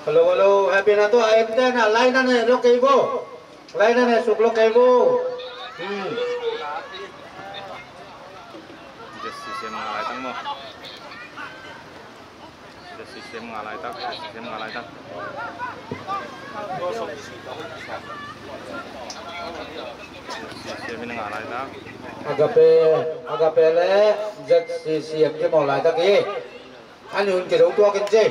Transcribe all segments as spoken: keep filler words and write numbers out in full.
Hello, hello, happy na tua, em ten a, lai na ne lo kei bo. Lai na ne suk lo kei bo. Hmm. Just si sem nga lai tang mo. Just si sem nga lai tak, just si sem nga lai tak. Just si sem nga lai tak. Agape, Agape le, just si sem ki mo lai tak i. An hun kidong tuak in ci.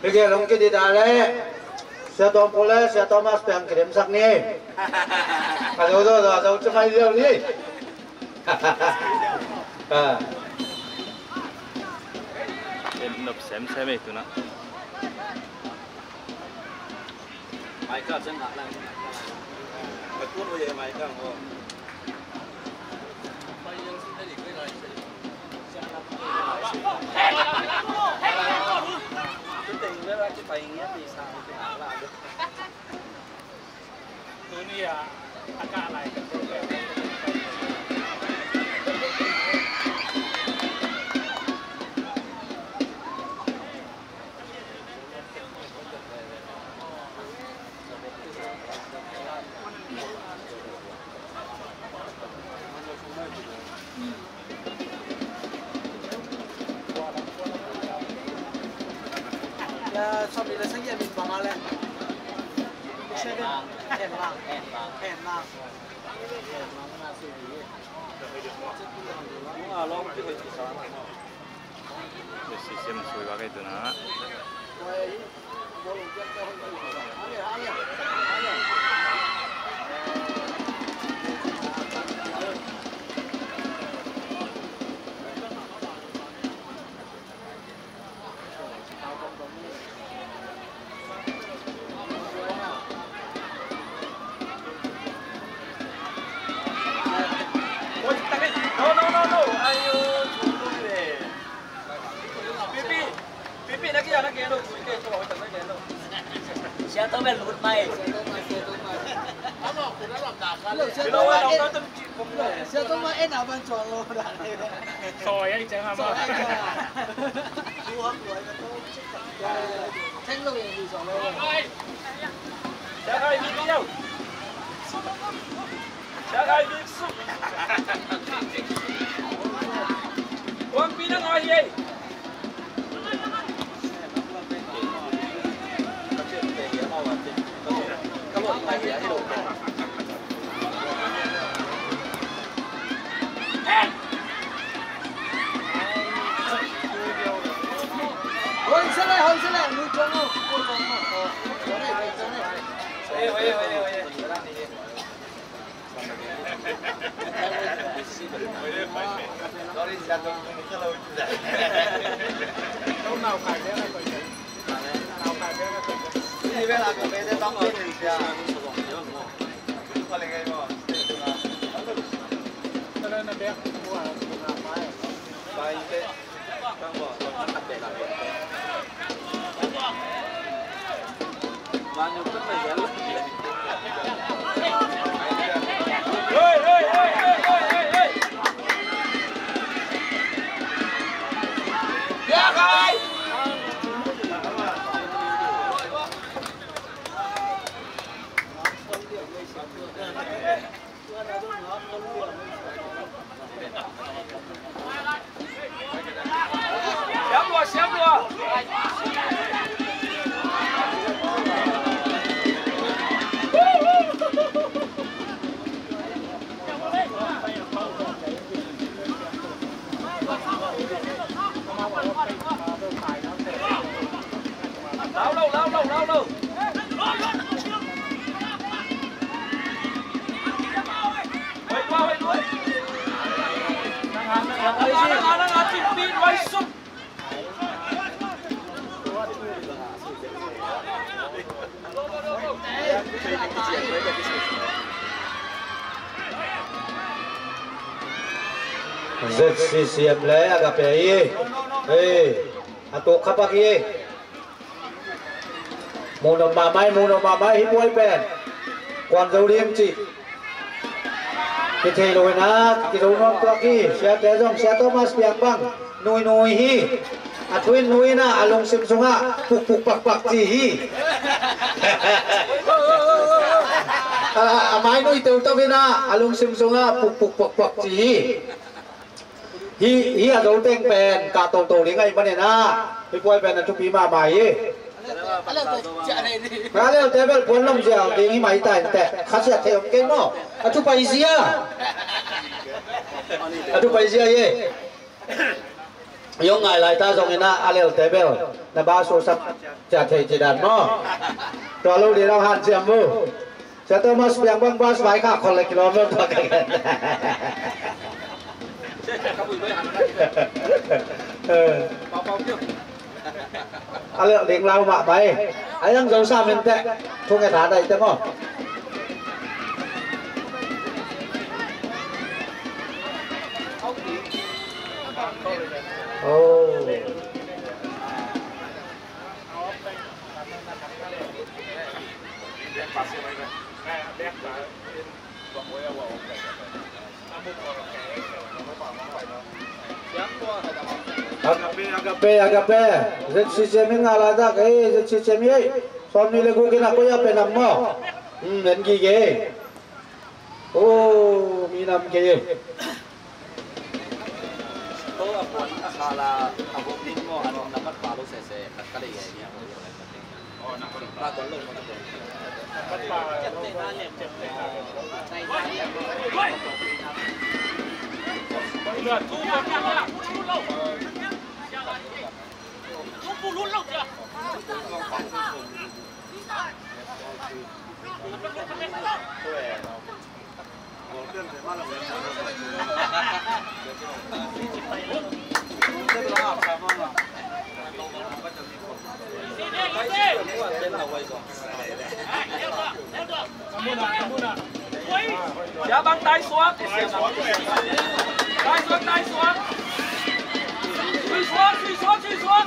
Hige long kidit a le Sia Tom Paul le Sia Thomas piang kidemsak ni. A zo zo zo a zo cemai liau ni. Ah. Nop sem sem ei tuna. Michael sen hak lang. Michael ko ye Michael ko. Tuni a, a kah lai ka. Ya, sawmli le sagih a min bang a le. Seven. Hemlang. Hemlang. Hemlang. System sui bak ei tuna. Sia Tom lut mai. Sia Tom en a ban chuang lo. Soi ai chang ama. Theng lo, en lo. Sia Khai Vik Suk. Kuampi na ngai ei. Z C C M le Agape hi. Hei, a tuk khapak hi. Muh nop mahmah hi, muh nop mahmah hi, hih buai pen. Kuan zo ding cih kithei lo hi na, kizo nuam tuak hi. Siate zong, Sia Thomas Piang bang, nuinui hi. A thu in nui na, a lungsim sungah pukpuk pakpak ci hi. A, a mai nui teutak hi na, a lungsim sungah pukpuk pakpak ci hi. Hih, hih a zo teng pen kah toto ding ahih manin ah, hih buai pen a thupi mahmah hi. A lelte bel puan lom ziau ding hi mai ta in teh, khasia thei om kei maw? A thu paizia. A thu paizia hi. Hong ngai lai ta zongin ah, a lelte bel na ba suaksak cia thei ci dan maw? Tua lo ding lo hanciam mu. Sia Thomas Piang bang bas vai kha khol le kilawm lo tua ka gen. A lel ding lau mah bai. A yang zo sa min teh. Thung e tha dai teh maw. Oh. Agape, Agape, Agape. Z C C M in ngah laitak, eh, Z C C M hi, eh. Sawm nih le guk in a koi a pe nam maw? Hmm, en gige. Oh, mi nam kei, eh. Sia bang tai suak. Tai suak, tai suak. Sui suak, sui suak, sui suak.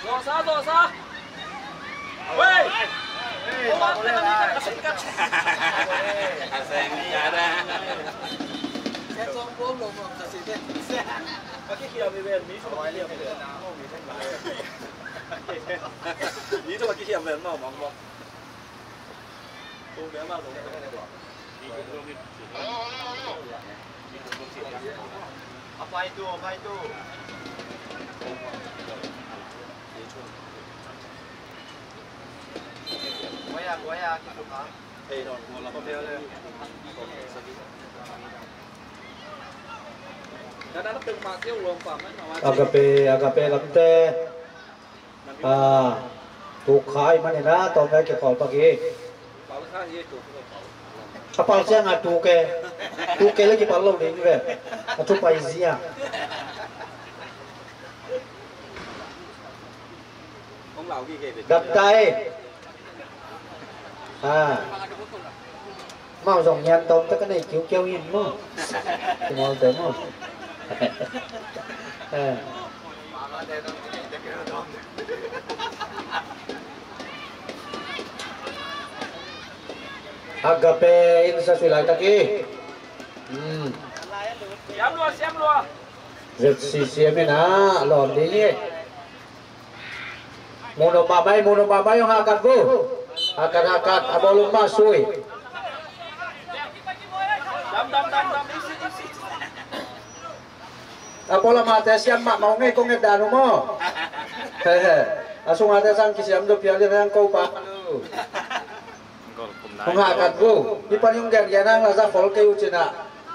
Zawhsa, zawhsa. Wei! Agape, Agape lamte. Ah, tuk kha ahih manin ah tawm a kikhawl pak hi. A pal ciangin tuk e. Tuk e le kipal lo ding ve. A thu pai zia. Gamta e. Ah. Mau zong ngian tawm tak a nei kiukiau in maw? Kimawl te maw? Eh. Agape in sa sui laitak hi. Hmm. Siam lua, siam lua. Z C C M in ah lawn ding hi. Mu nop mahmah hi, mu nop mahmah hi, hong hakat vo. Hakat, hakat, a bawlung mah sui. A pawl a mahte siam mahmah uh ngei kong et dan uh maw. A sungate sang kisiam dop pial lian ang ko pa. Hong hakat vo. Hih pan hong gengen ang la za khol kei uh cin ah.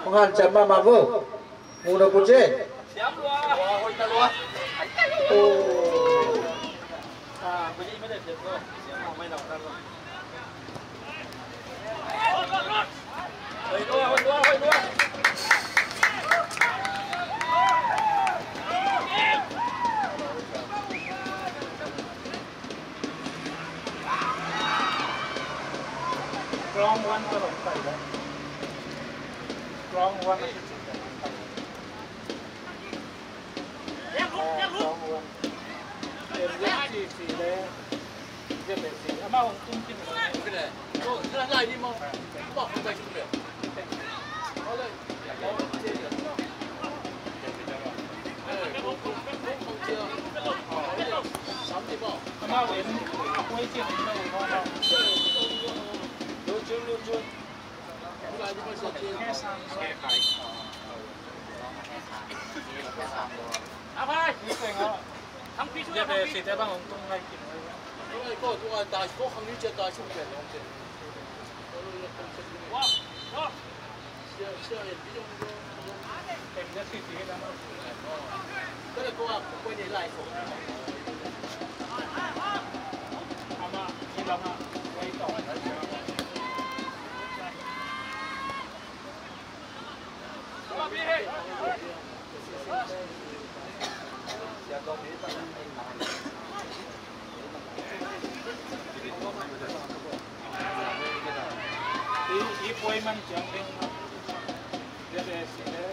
Hong hanciam mahmah vo. Mu nop uh ci. Round one ka lawm kai la. Round one a kici ka lawm kai la. Round one. Em, Z C C le Z C C. Amau hong tung khin. Lai, lai ni mau. Amau hong bai khin le. I, i puai man ciang ding. Dede sile.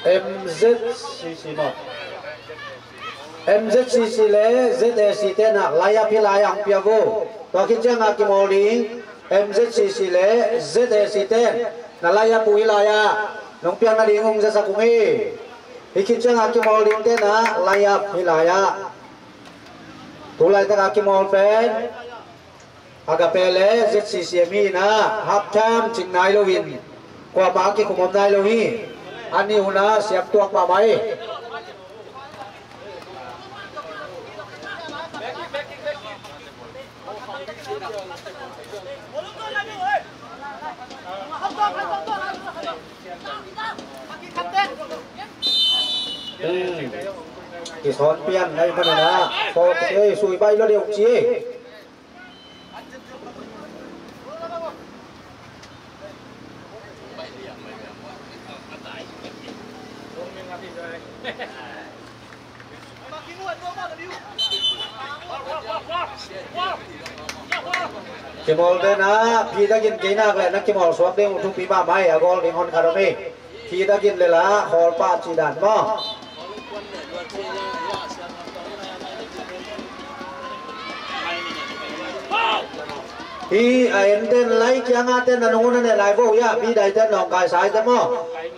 M Z C C maw? M Z C C le Z A C te na line up hi lai-ah hong pia vo. Tua khit ciangah kimawl ding. M Z C C le Z A C te na line up uh hi lai-ah nong piakna ding hong zasak ung hi. Hih khit ciangah kimawl dingte na line up hi lai-ah. Tu laitakah kimawl pen Agape le Z C C M hi na, half time cing nai lo in kuamah a kikhum om nai lo hi. A nih hun a siam tuak mahmah hi. Hmm. Kisawn pian nai manin ah, fawk ei, sui baih lo deuh ci. Kimawl te na, phi takin kei nak le na kimawl suak ding uh thupi mahmah hi, a goal ding hon khat om hi. Phi takin le la, khawl pah cih dan maw? Hi a, en ten lai kiangah ten na nung un a ne lai vo hi a, phi dai ten nawngkai sai te maw?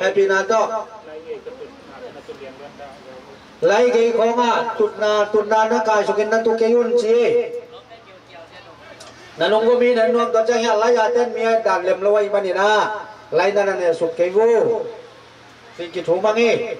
Happy na tawh. Lai gei khawngah tutna, tutna na kai sukin na tu kei un ci. Na nung vo mi na nuam tua ciang hiah lai a ten mi a dan lem lo ahih manin ah lai na na ne suk kei vo. Free kick thu mang hi.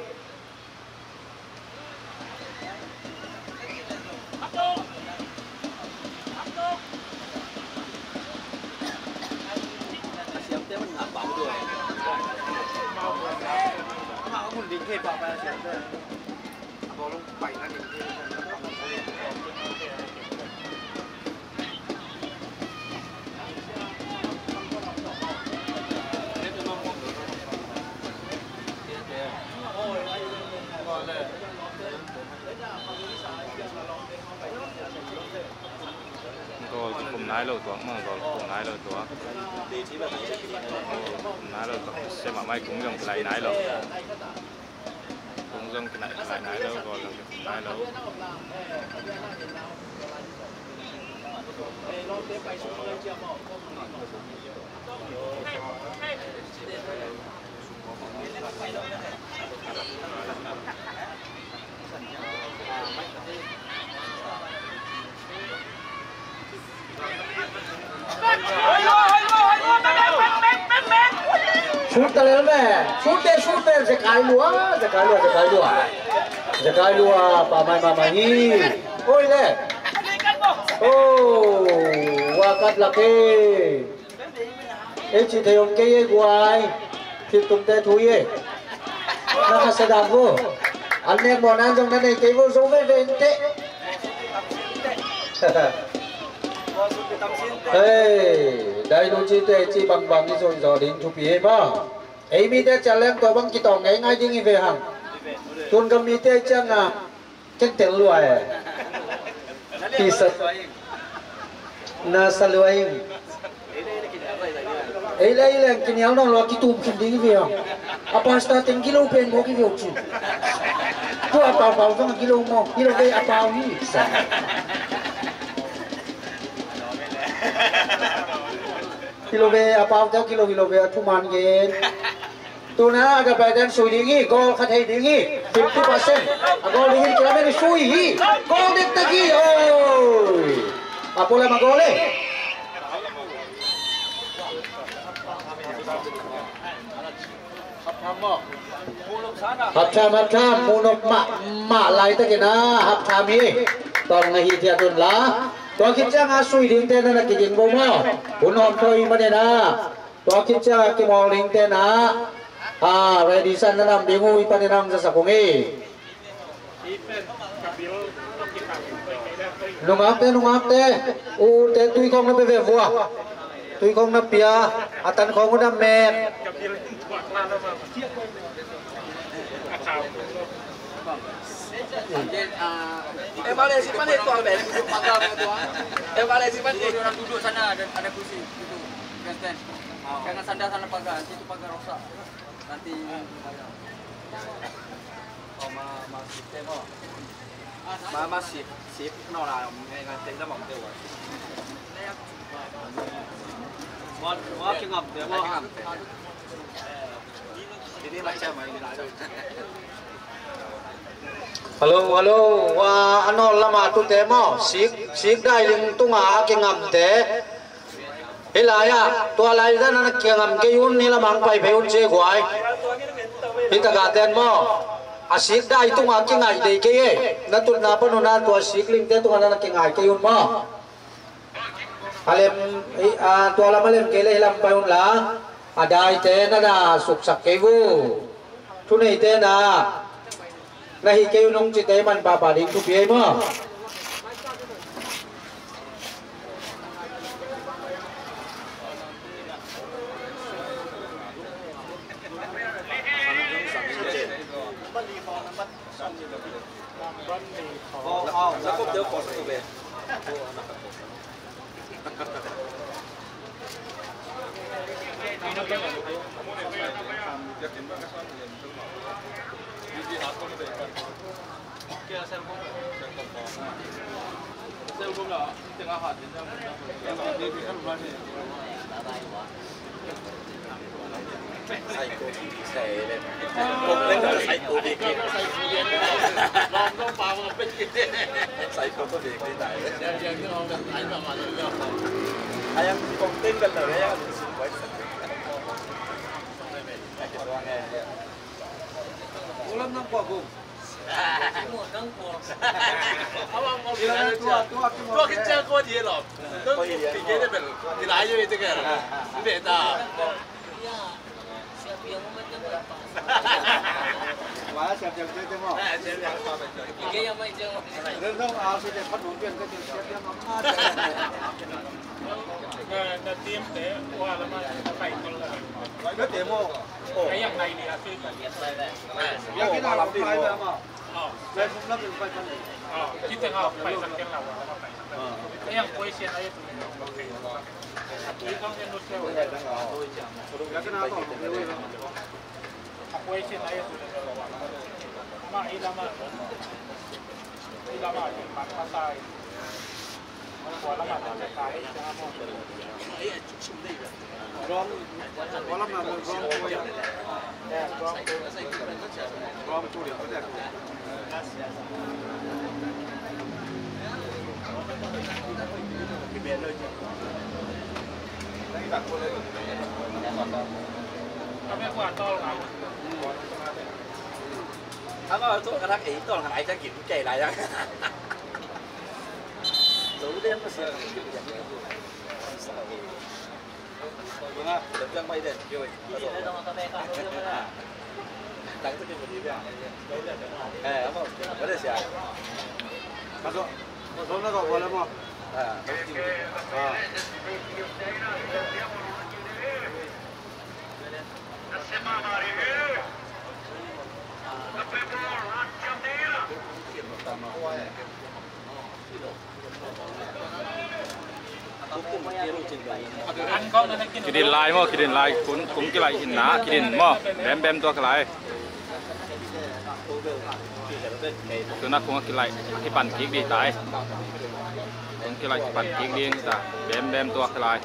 Goal kikum nai lo tuak maw, goal kikum nai lo tuak. Goal kikum nai lo tuak, sem a mai kung zong kilai nai lo. Kung zong kilai, kilai nai lo, goal zong kikum nai lo. Sut ta lel me. Sut te, sut te. Zekai lua, zekai lua, zekai lua. Zekai lua, pa mai mama hi. Oi le. Oh, wakat lake. Ei, ci thei om kei ei guai. Thil tumte thu ei. Na khasia dan vo. An nek mawh nan zong na nei kei vo, zo veve inteh. Ei, dai lu cite ci bangbang i zon zaw ding thupi ei maw. Ei mite cian leng tua bang kitawng ngeingai ding i ve hang. Tun gam mite ciangah Ken tel lua e. Ti sa. Na sa lua ing. Ei le ei leng kinial nawn lo a kitum khin ding hi viang. A pastor teng gilo pen mawk hi viau cin. Tua a paupau zong a gilo mawk. Gilo ve a pau hi. Sa. Gilo ve a pau teu gilo, gilo ve a thuman gen. Tuna a ka pai dan sui ding hi, goal khat hei ding hi, fifty percent. A goal ding hi, kilamen sui hi, goal dek tak hi, oi. A pula ma goal eh. Haptham, haptham, munop mah, mah lai takin a haptham hi. Tawng na hi thiat un la. Tua khit ciang a sui ding te na na kiding bo maw. Hun hawm thawi manin a. Tua khit ciang a kimawl ding te na, a, ready san na nam ding uh i panin a hong zasak ung hi. Nungakte, nungakte, u te tui khawng na pia ve vua. Tui khawng na pia, a tan khawng uh na mek. Mungkin, ah, eh, balik, simpan itu, Abel. Pagar tu, ah. Eh, balik, simpan. Duduk, orang duduk sana, ada, ada kursi. Itu, grandstand. Jangan sandar sana pagar, situ pagar rosak. Nanti, oh, ma, ma, sistem, oh. Ma, ma, sip, sip, no lah, ngai, ngai, tengah, bang, tengah. Wan, wan, kingam, tengah. Kingam, tengah. Hello, hello. Wa, a nawl lama tute maw? Sik, sik dai ling tunga a kingamte. Hih lai-ah tua lai dan a na kingam kei un, hih lamah hong pai phei un ci guai. Hih tagahte maw? A sik dai tunga kingai dei kei e. Na tutna pan un a tua sik lingte tunga na kingai kei un maw? A lem, i, a, tua lam a lem kei le hih lam pai un la, a daite na na suksak kei vua. Thuneite na, na hih kei un hong cite man pahpah ding thupi ei maw? Psycho, psycho. Psycho to bik ni tai. Ayang kong teng bel lo ya. Ulam nang kwa gum. Tua kicang ko dia lo. Tua kicang ko dia lo. Tua kicang ko dia lo. Wala siap siap tete mo. Rentong a si te phat nong pian ka tin siap siap ma. Na team te wala ma pai kol la. Ka te mo. Ka yang nai ni a si ka. Ya ki na lam pai ma. Lai sum lam pai pan. Ki te nga pai san ken la wala ma pai. Ka yang koi sian ai tu. Ama tu ka rak ei tol ngan ai ta gin kei lai ang. Zo den ma sia. Kidin lai maw, kidin lai, kun, kun kilaih in na, kidin maw, bembem tua kilai. Tuna kun kilaih, kipan kik di tai. Kun kilaih kipan kik di ta, bembem tua kilai.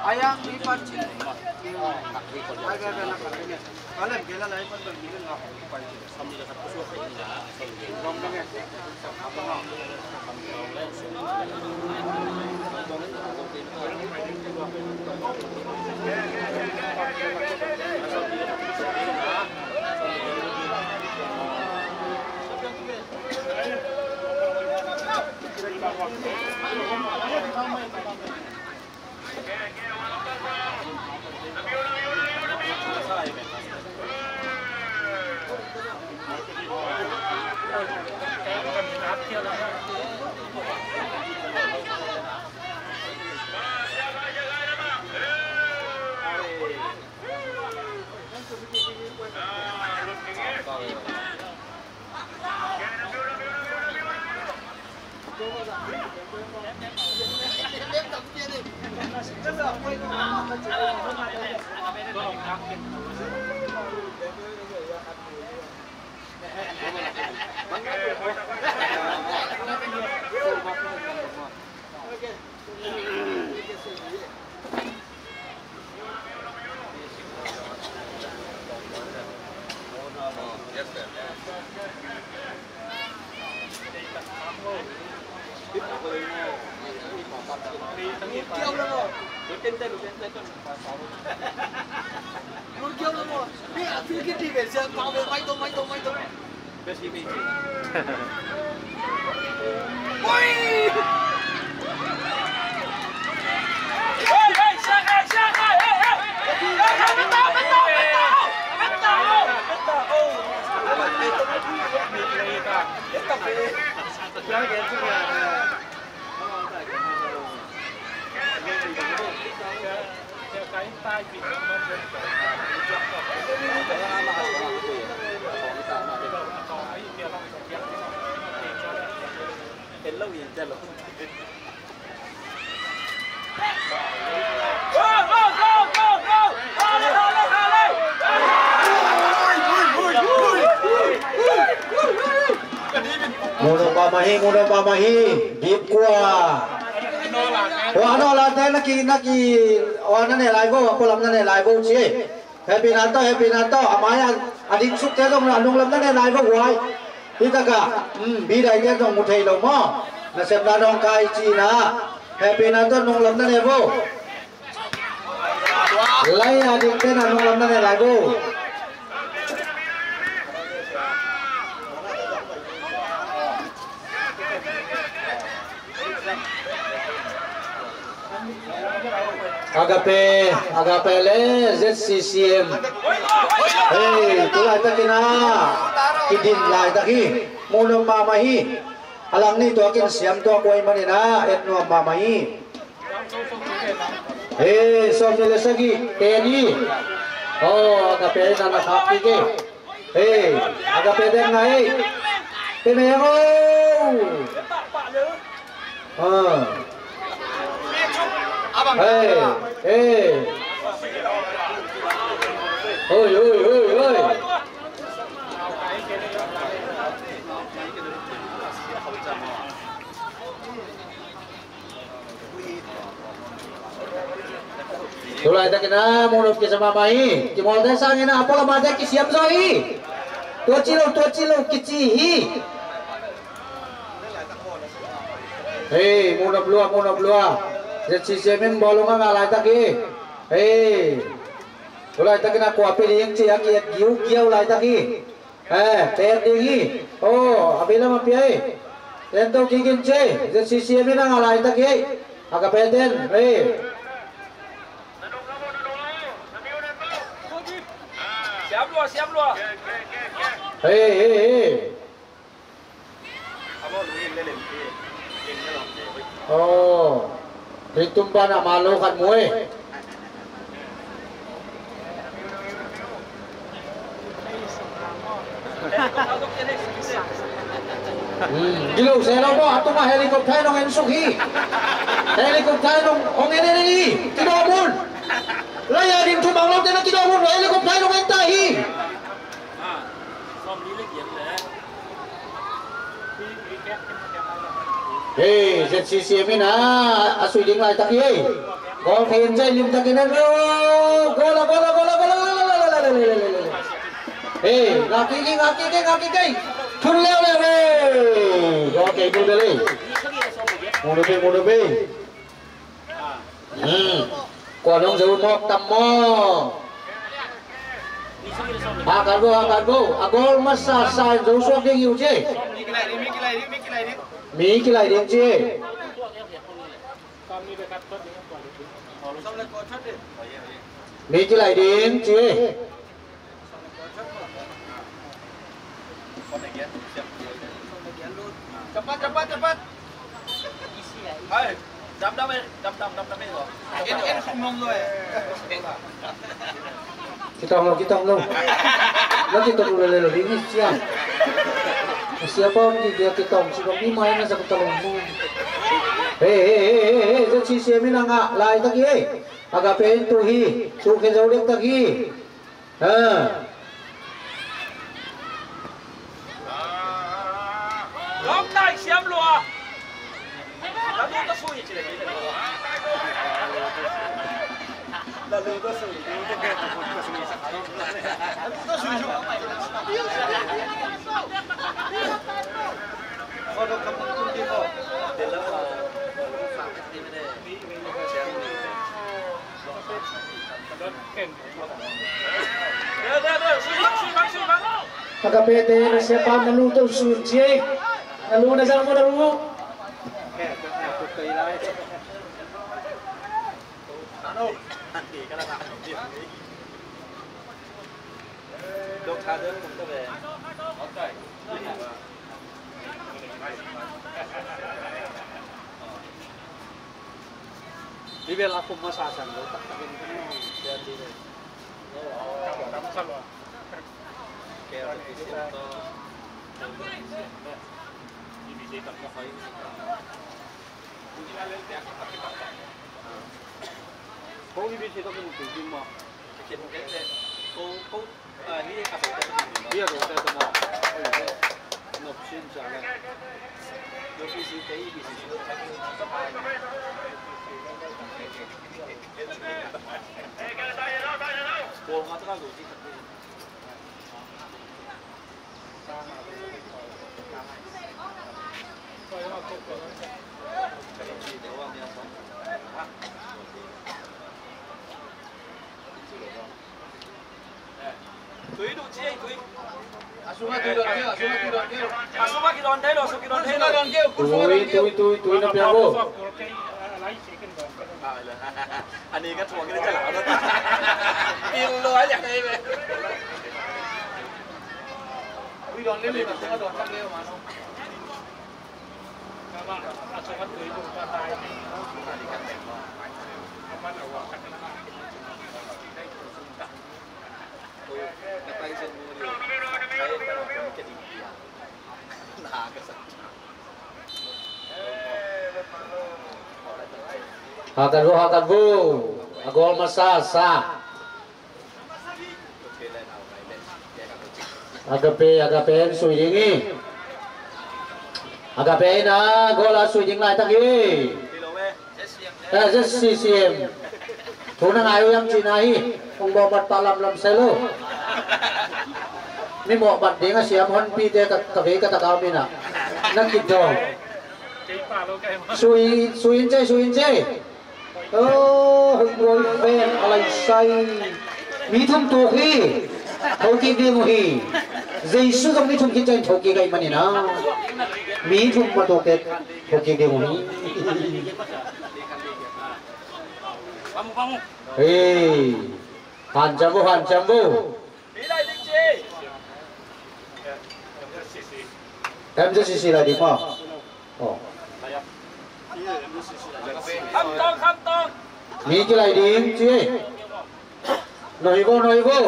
Ayang di pancing. Muno pa mahi, muno pa mahi. Dip kua. Wa no la te na ki, na ki. Wa na ne lai bo, ko lam na ne lai bo ci. Happy na to, happy na to. Amai a, a ding suk te dong na nung lam na ne lai bo wai. Hi ta ka. Hmm, bi dai te dong mu thei lo mo. Na sem na dong kai ci na. Happy na to nung lam na ne bo. Lai a ding te na nung lam na ne lai bo. Agape, Agape le Z C C M. Hei, tu laitakin a kidin laitak hi. Muno mama hi. A lang ni tua kin siam tua kuai manin a et nuam mama hi. Hei, sawm ni le sagih, te ni. Oh, Agape na na khak kik e. Hei, Agape deng na hei. Te me ho. Ah. Hei, hei. Hoi, hoi, hoi, hoi. Tu laitakin a Munop kisa mahmah hi. Kimawlte sangin a pawlamate kisiam zaw hi. Tua ci lo, tua ci lo kici hi. Hei, Munop lua, Munop lua. Z C C M in bawlung a ngah laitak hi. Hei. Tu laitakin a kua pia ding ci a ki-et giugiau laitak hi. Eh, pen ding hi. Oh, a veilam a pia hi. Pen to kik in ci. Z C C M in a ngah laitak hi. Agape ten. Hei. Siam lua, siam lua. Hei, hei, hei. Oh, ringtum pan a malo khat mu e. Hmm, gilo se lo maw, a tungah helicopter nong en suk hi. Helicopter nong hong en en hi. Kidawm un. Lai a ding thu mang lote na kidawm un, helicopter nong en ta hi. Hei, Z C C M in a, a sui ding laitak hi hei. Goal khen zai limtakin a lo. Goal, goal, goal, goal, goal. Hey, ngak kik, ngak kik, ngak kik. Thun leuleu, hey. Goal kei, goal kei. Mu deuh bei, mu deuh bei. Hmm. Kua dong zo mawk tam maw. Hakat vo, hakat vo. A goal masa sa in zo suak ding hi uh ci. Mi kilai ding ci. Mi kilai ding ci. Cepat, cepat, cepat. Hai, dam, dam, eh, dam, dam, dam, dam, eh, lo. En, en, khum long lo, eh. Kitong lo, kitong lo. Lo kitong lo, lo, lo, lo, lo, sia. Sia pom ki dia kitong, si pom ni mai na sa kitong lo. Hey, hey, hey, hey, hey, sa si sia mi na nga, lai ta ki, hey. Agape in tu hi, tu ke zo dek ta ki. Ha. Lawm tai siam lua. Lalu ta sui ci le. Lalu ta sui. Lalu ta sui. Kau dok kampung tu di kau. Dia lama. Agape te na siapa na lu tawh sui ci ei. Na lu na zang maw, na lu. Hi bel a kum masa sang lo taktak in kan dia ti le. Ke ti sim to. Hi bi te tak ka hoi. Ko hi bi te tak ka mu ti mo. Ko ko Hi a, hi a, Tui duh ci ei, tui. A sungah tui dawn kei, a sungah tui dawn kei. A sungah kidawn thei lo, a sungah kidawn thei lo. Tui, tui, tui, tui na piang bo. A ni ka thuang kei le ca lau na ta. Pil lo a liak ei ve. Tui dawn lel lo, a sungah dawn tak lel ma no. Hakat vo, hakat vo. A gol masa sa. Agape, Agape in sui ding hi. Agape in a gol a sui ding laitak hi. Eh, Z C C M. Thu na ngai uh hiam cihna hi. Hong bawmbat pah lamlam sel uh. Mi mawhbat ding a siam honpite ka, ka vei ka takau min ah. Na kidawm. Sui, sui in cei, sui in cei. Oh, hoih buai ven a lai sai. Mi thum tuk hi. Thokik ding uh hi. Jesu zong mi thum khit ciang thokik ahih manin a. Mi thum ma tuk tek thokik ding uh hi. Hey. Hanciam vo, hanciam vo. M Z C C lai ding maw. Oh. Mi kilai ding ci. Noi vo, noi vo.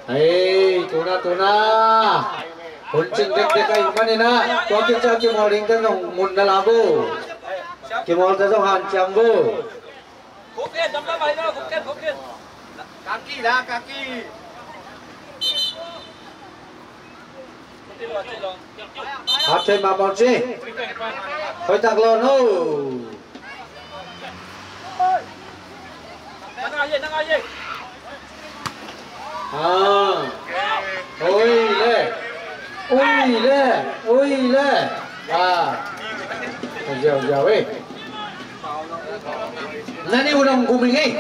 Hei, tuna, tuna. Hun cing dekdek ahih manin ah, tua kici a kimawl dingte zong mun na la vo. Kimawlte zong hanciam vo. Kaki la, kaki. Hap thei mahmah ci. Hoih tak lawn o. Ah. Oi le. Oi le. Oi le. Ah. Ziau ziau eh. Nani unong guming eh.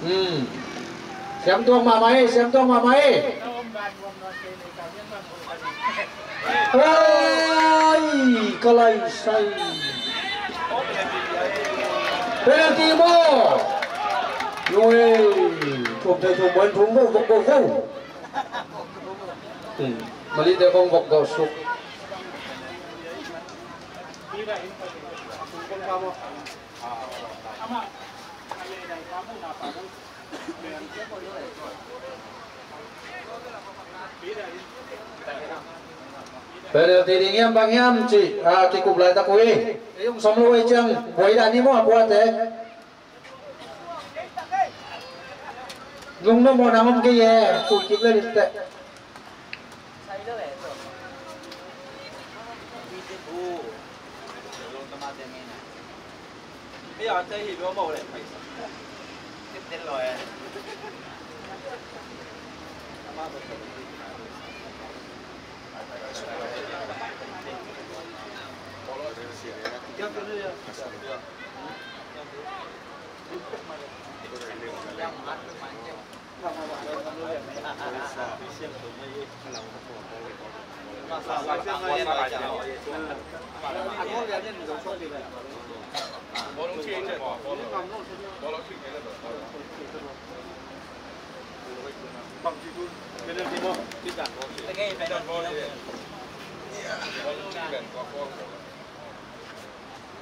Hmm. Siam tuang mahmah eh, siam tuang mahmah eh. Ai, ka lai sai. Penalty maw. Ui, thum thei thum, thum vo, vo, vo, vo. Hmm, Malay te kong vok gawh suk. Penalty ding hiam bang hiam cih, ah, kikup laitak uh hi. Ei hong sawm lo ei ciang buai dah ni maw a puate. Lungnuam maw nang om kei e, tul kik le ding teh.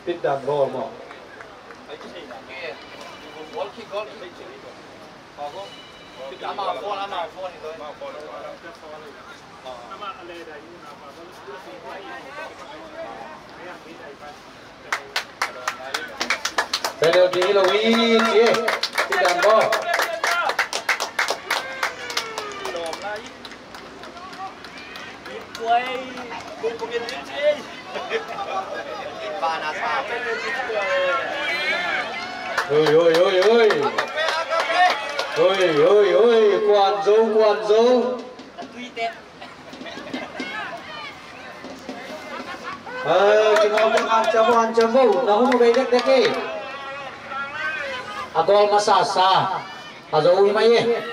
Pit dan ball maw. Penalty hi lo hi ci e. Pit dan ball. Oi, oi, oi, oi. Oi, oi, oi. Kuan zo, kuan zo. Oi, kimawl pen hanciam vo, hanciam vo. Na hun uh bei dekdek hi. A goal masa sa. A zo uh hi mai e.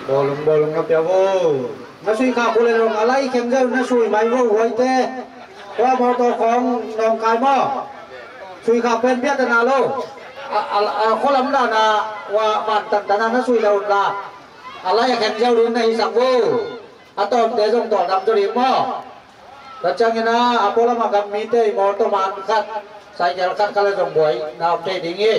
Bawlung, bawlung na pia vo. Na sui khak uh le zong a lai kheng zeu na sui mai vo huaite. Tua mawtaw khawng nawngkai maw? Sui khak pen piatana lo. A, a, a, khualam dana, ua, vantan dana na sui le un la. A lai a kheng zeu ding na hisak vo. A tawmte zong tawldam zaw ding maw? Tua ciangin a, a pualam a gam mite i mawtaw man khat, cycle khat khat le zong buai na om thei ding hi.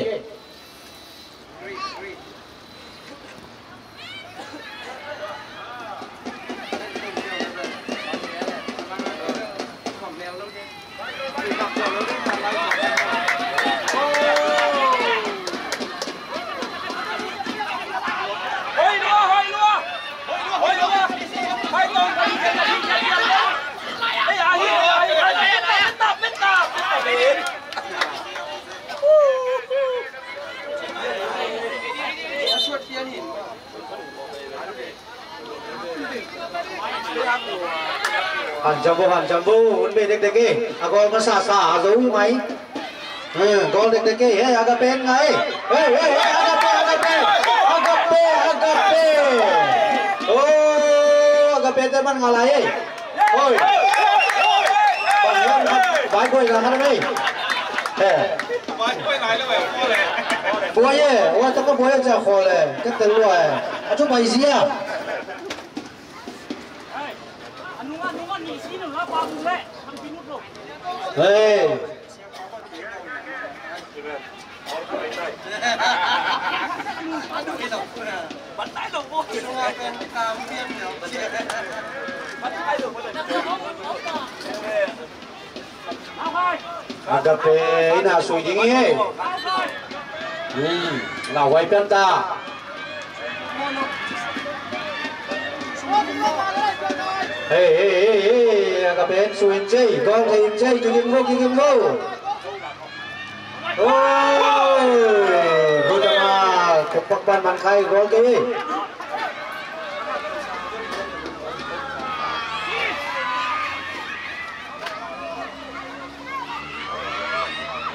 Hanciam vo, hanciam vo, hun bei dekdek hi. A goal masa sa a zo hi mai. Eh, goal dekdek hi. Hey, Agape ngai. Hey, hey, hey, Agape, Agape. Agape, Agape. Oh, Agape te man nga lai. Oi. Vai koi la khat mai. Eh. Buai e, ua tawh ka buai a cia khawl e, ka tel lua e. A thu pai zia. Hei. Agape in a sui ding hi. Hmm, lauhuai pian ta. Hei, hei, hei, hei, Agape in sui in cei, goal thei in cei, kikim vo, kikim vo. Oi, good ama, tukpak pan man khai goal kei.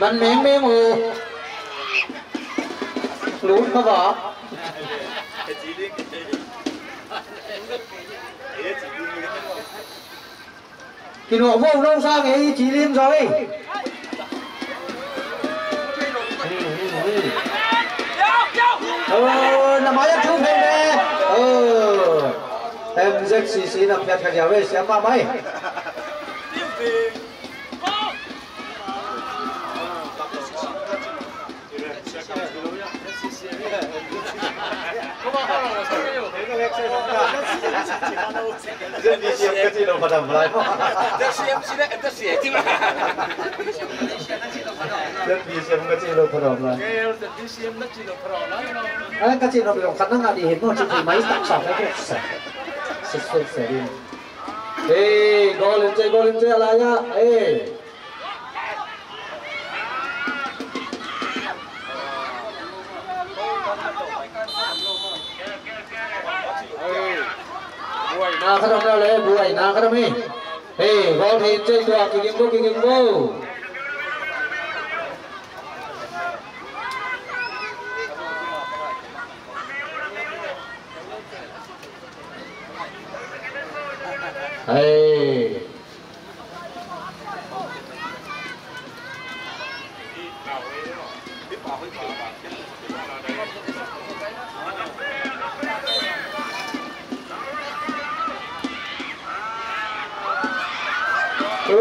Nan mengmeng uh. Lut kha va. Kinuah vo lo sang ei ci lim zaw ei. Oi, na mai a thu phei le. Oi. M Z C C na phiat kha ziau ei, siam mahmah ei. Ai, ka cih nop lo khat na ngah dih hi maw, cih mai taksa ka kok sa. Sik sik sa ding. Hey, goal in cei, goal in cei, a lai ah. Hey. Buaina khat om leh, buaina khat om hi. Hei, goal thei cei tua, kikim vo, kikim vo. Hei. Ui,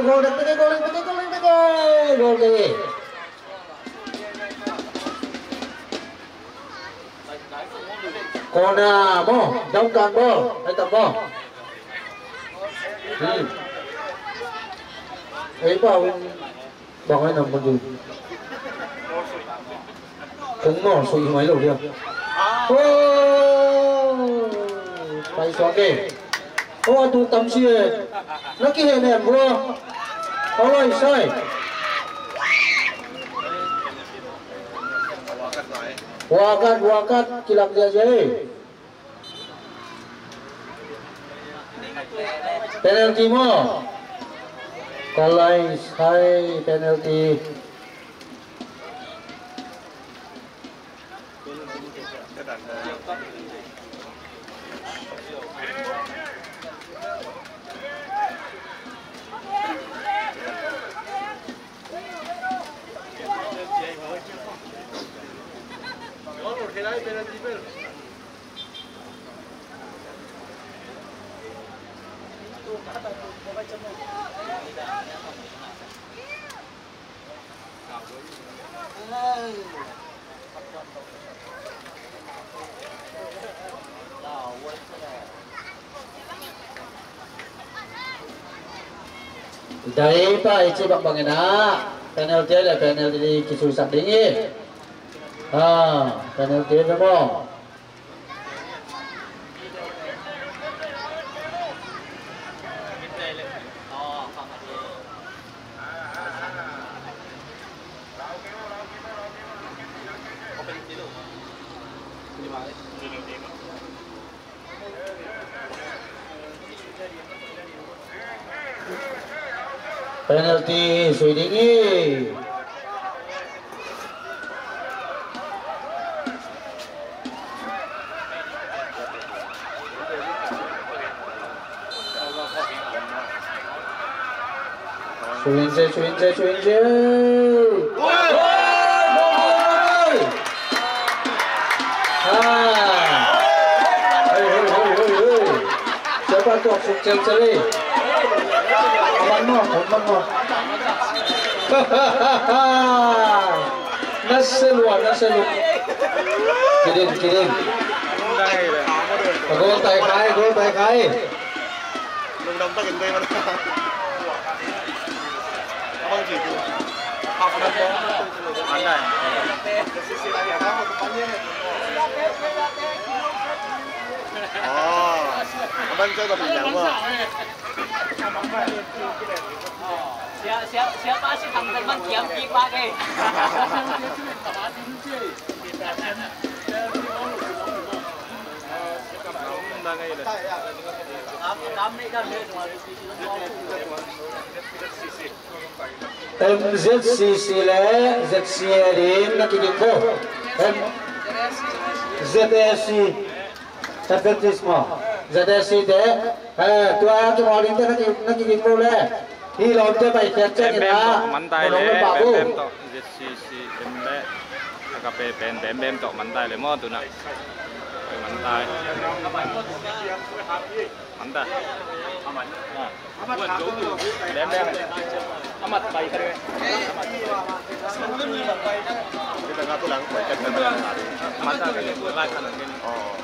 goal dekdek, goal dekdek, goal dekdek, goal dekdek. Corner maw, dam kan ball, ai tam maw. Hmm. Ei pau in bang ai nam madu. Kung maw, sui mai lo dia. Oh, pai suak e. Aw, a tuk tam ci e. Na kihehnem vua. Aw, lai sai. Wakat, wakat, kilak ziahziah e. Penalty maw. Ka lai sai penalty. Dai pa i ci bangbang in ah, penalty le penalty kisuisak ding hi. Ah, penalty ve maw? Penalty sui ding hi. Sui in se, sui in se, sui in se. Oi! Oi! Ah. Hei, hei, hei, hei, hei. Siapa tu? Sukcel celi. Aman mo, aman mo. Nasa lua, nasa lua. Kidding, kidding. Gol tai khai, gol tai khai. Lungdam takin dei man. Abang jitu. Half man ball. Mandai. Oh. Abang coba pinjam mo. Siapa, siapa, siapa sih Bang Salman kiam kipa ke? M Z C C le Z C A ding na kiging ko. M Z A C. Adventist maw. Z A C te. Eh, tua tu maw ding te na ki, na kiging ko le. Hi lawmte pai khiat ciangin a, man tai le, Bem Bem tawh, Z C C M le, Agape pen Bem Bem tawh man tai le maw tuna. Man tai. Man tai. Bem Bem. Amat pai ka. Man tai. Lai kan. Oh.